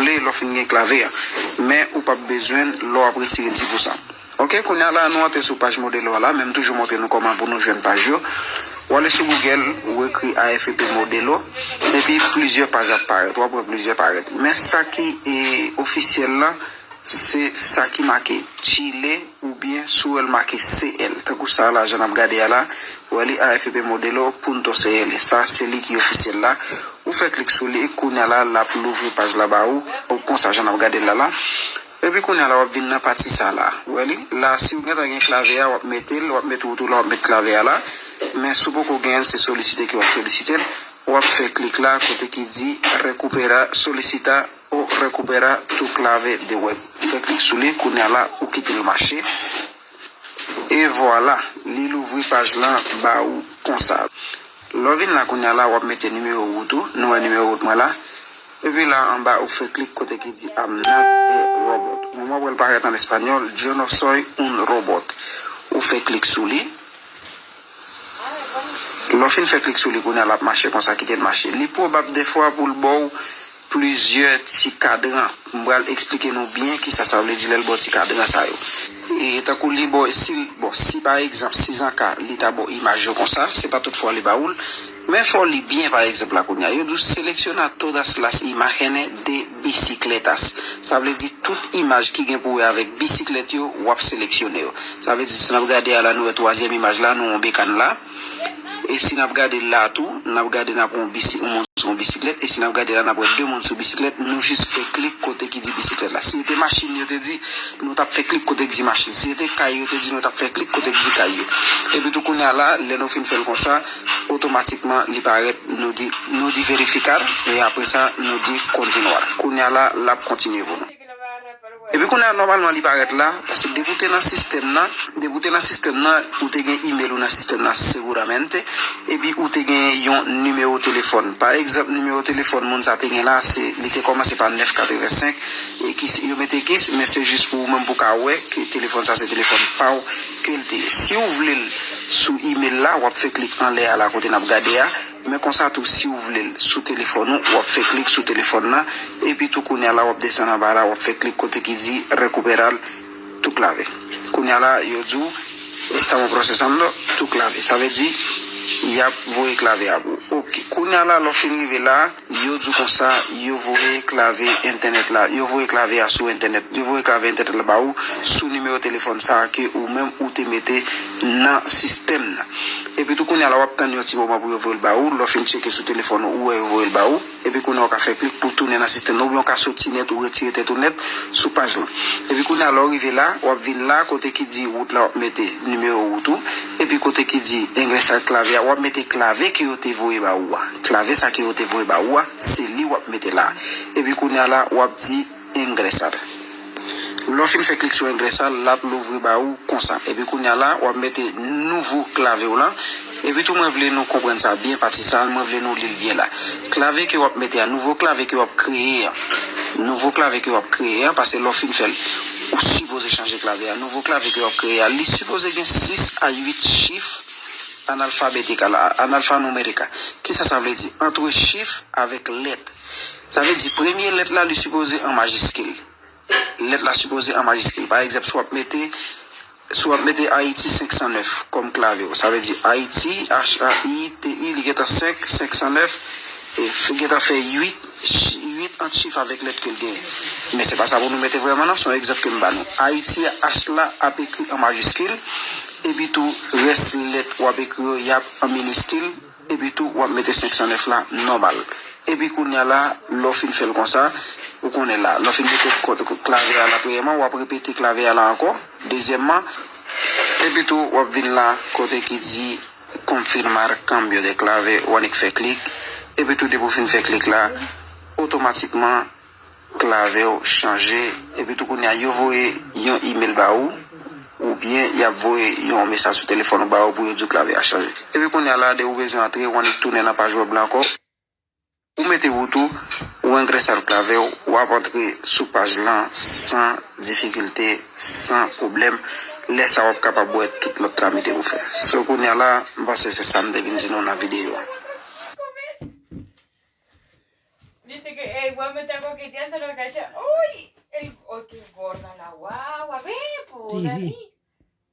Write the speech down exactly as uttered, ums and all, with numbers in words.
vle lè w fin gen klavye a. Men ou p ap bezwen l lè w ap retire di pou san. Ok, kounye a la, nou antre sou paj Modelo a la, men m toujou montre nou kòman pou nou jwenn paj yo. Ou ale sou Google, ou ekri A F P Modelo, epi plizyè paj ap parèt, w ap wè plizyè parèt. Men sa ki e, ofisyèl la, se sa ki make Chile oubyen si w wè l make C L. Tankou sa la, jan n ap gade a la, ou wè li A F P Modelo Punto C L. Sa, se li ki ofisyèl la. Ou fè klik sou li, kounye a la, l ap louvri paj la ba ou, ou konsa, jan n ap gade l la la. Epi kounye a la, w ap vin nan pati sa la. Ou wè li? La, si w gentan gen klavye a, w ap mete l, w ap met wout ou la, w ap met klavye a la. Men si w poko genyen l, se solisite ke w ap solisite l. W ap fè klik la, kote ki di Recupera, solicita o recupera tu clave de web. Fè klik sou li, kounye a la, ou kite l mache. E vwala, li louvri paj lan ba ou konsa. Lè w vin la kounye a la, w ap mete nimewo wout ou, nou wè nimewo wout mwen la. Epi la anba, ou fè klik kote ki di I'm not a robot. Ou mwen wè l parèt an espanyòl, Yo no soy un robot. Ou fè klik sou li. Lè w fin fè klik sou li, kounye a l ap mache konsa, kite l mache. Li pwobab dèfwa pou l ba w plizyè ti kadran. M pral eksplike nou byen kisa sa vle di lè l ba w ti kadran sa yo. E tankou li ba w, si l, bon, si pa egzanp, si zanka, li ta ba w imaj yo konsa, se pa tout fwa li ba ou l. Men fò w li byen, pa egzanp la kounye a. Yo di w selecciona todas las imágenes de bicicletas. Sa vle di tout imaj ki gen pou wè avèk bisiklèt yo, w ap seleksyone yo. Sa vle di si n ap gade a la, nou wè twazyèm imaj la, nou wè yon bekàn la. E si n ap gade la tou, n ap gade n ap wè yon bisi-, yon moun sou yon bisiklèt. E si n ap gade la, n ap wè de moun sou bisiklèt. Nou jis fè klik kote ki di bisiklèt la. Si se te machin yo te di, nou t ap fè klik kote ki di machin. Si se te kay yo te di, nou t ap fè klik kote ki di kay yo. Epi tou kounye a la, lè nou fin fè l konsa, otomatikman li parèt, nou di, nou di verificar, e apre sa, nou di continuar. Kounye a la, l ap kontinye pou nou. Epi kounye a, nòmalman, li parèt la, paske depi w te nan sistèm nan, depi w te nan sistèm nan, ou te gen imèl ou nan sistèm nan, seguramente, epi ou te gen yon nimewo telefòn. Pa egzanp, nimewo telefòn moun sa te gen la, se, li te kòmanse pa nèf katrevensenk, e ki, yo mete ki, men se jis pou ou menm pou w ka wè ke telefòn sa se telefòn pa w ke l te ye. Si w vle l sou imèl la, w ap fè klik anlè a la kote n ap gade a, men konsa tou, si w vle l sou telefòn ou, w ap fè klik sou telefòn nan, epi tou kounye a la, w ap desann anba la, w ap fè klik kote ki di recuperar tu clave. Kounye a la, yo di w, estamos procesando tu clave. Sa vle di, y ap voye klavye a pou ou. Ok. Kounye a la, lè w fin rive la, yo di w konsa, yo voye klavye entènèt la, yo voye klavye a sou entènèt, yo voye klavye entènèt la ba ou sou nimewo telefòn sa a ke ou menm ou te mete nan sistèm nan. Epi tou kounye a la, w ap tann yon ti moman pou yo voye l ba ou. Lè w fin tcheke sou telefòn ou, ou wè yo voye l ba ou. Epi kounye a w ka fè klik pou w tounen nan sistèm nan, oubyen w ka soti nèt ou retire tèt ou nèt sou paj lan. Epi kounye a lè w rive la, w ap vin la kote ki di wout la, w ap mete nimewo wout ou. Epi kote ki di ingresar clave a, w ap mete clave ke yo te voye ba ou a. Clave sa ke yo te voye ba ou a, se li w ap mete la. Epi kounye a la, w ap di ingresar. Lè w fin fè klik sou ingresar, l ap louvri ba ou konsa. Epi kounye a la, w ap mete nouvo clave w lan. Epi tou, mwen vle nou konprann sa byen, pati sa, mwen vle nou li l byen la. Clave ke w ap mete a, nouvo clave ke w ap kreye a. Nouvo clave ke w ap kreye a, paske lè w fin fè l, ou sipoze chanje clave a. Nouvo clave ke w ap kreye a, li sipoze gen sis a uit chif analfabetika la, analfanumerika. Kisa sa vle di? Antre chif avèk lèt. Sa vle di premye lèt la, li sipoze an majiskil. Lèt la sipoze an majiskil. Pa egzanp, si w ap mete, si w ap mete Ayiti senk san nèf kòm clave w, sa vle di Ayiti, H A I T I, li gentan senk, senk san nèf, e f-, gentan fè uit, chi-, uit ant chif avèk lèt ke l genyen. Men se pa sa pou nou mete vrèman non, se yon egzanp ke m ba nou. Ayiti a, H la ap ekri an majiskil, epi tou rès lèt w ap ekri yo, y ap an miniskil, epi tou w ap mete senk san nèf la nòmal. Epi kounye a la, lè w fin fè l konsa, ou konnen la, lè w fin mete kòd clave a la premyèman, w ap repete clave a la ankò, dezyèmman, epi tou w ap vin la kote ki di confirmar cambio de clave, w annik fè klik, epi tou depi w fin fè klik la, otomatikman, clave w chanje, epi tou kounye a yo voye yon imèl ba ou, oubyen y ap voye yon mesaj sou telefòn ou ba ou pou yo di w clave a chanje. Epi kounye a la, depi w bezwen antre, w annik tounen nan paj wèb la ankò. Ou mete wout ou, ou ingresar clave w, w ap antre sou paj lan san difikilte, san pwoblèm. Lè sa w ap kapab wè tout lòt tramite pou fè. So kounye a la, m panse se sa m te vin di nou nan videyo a. Dice que es igualmente coqueteando los cachos. Uy, el, oh, qué gorda la guagua, ve, por ahí.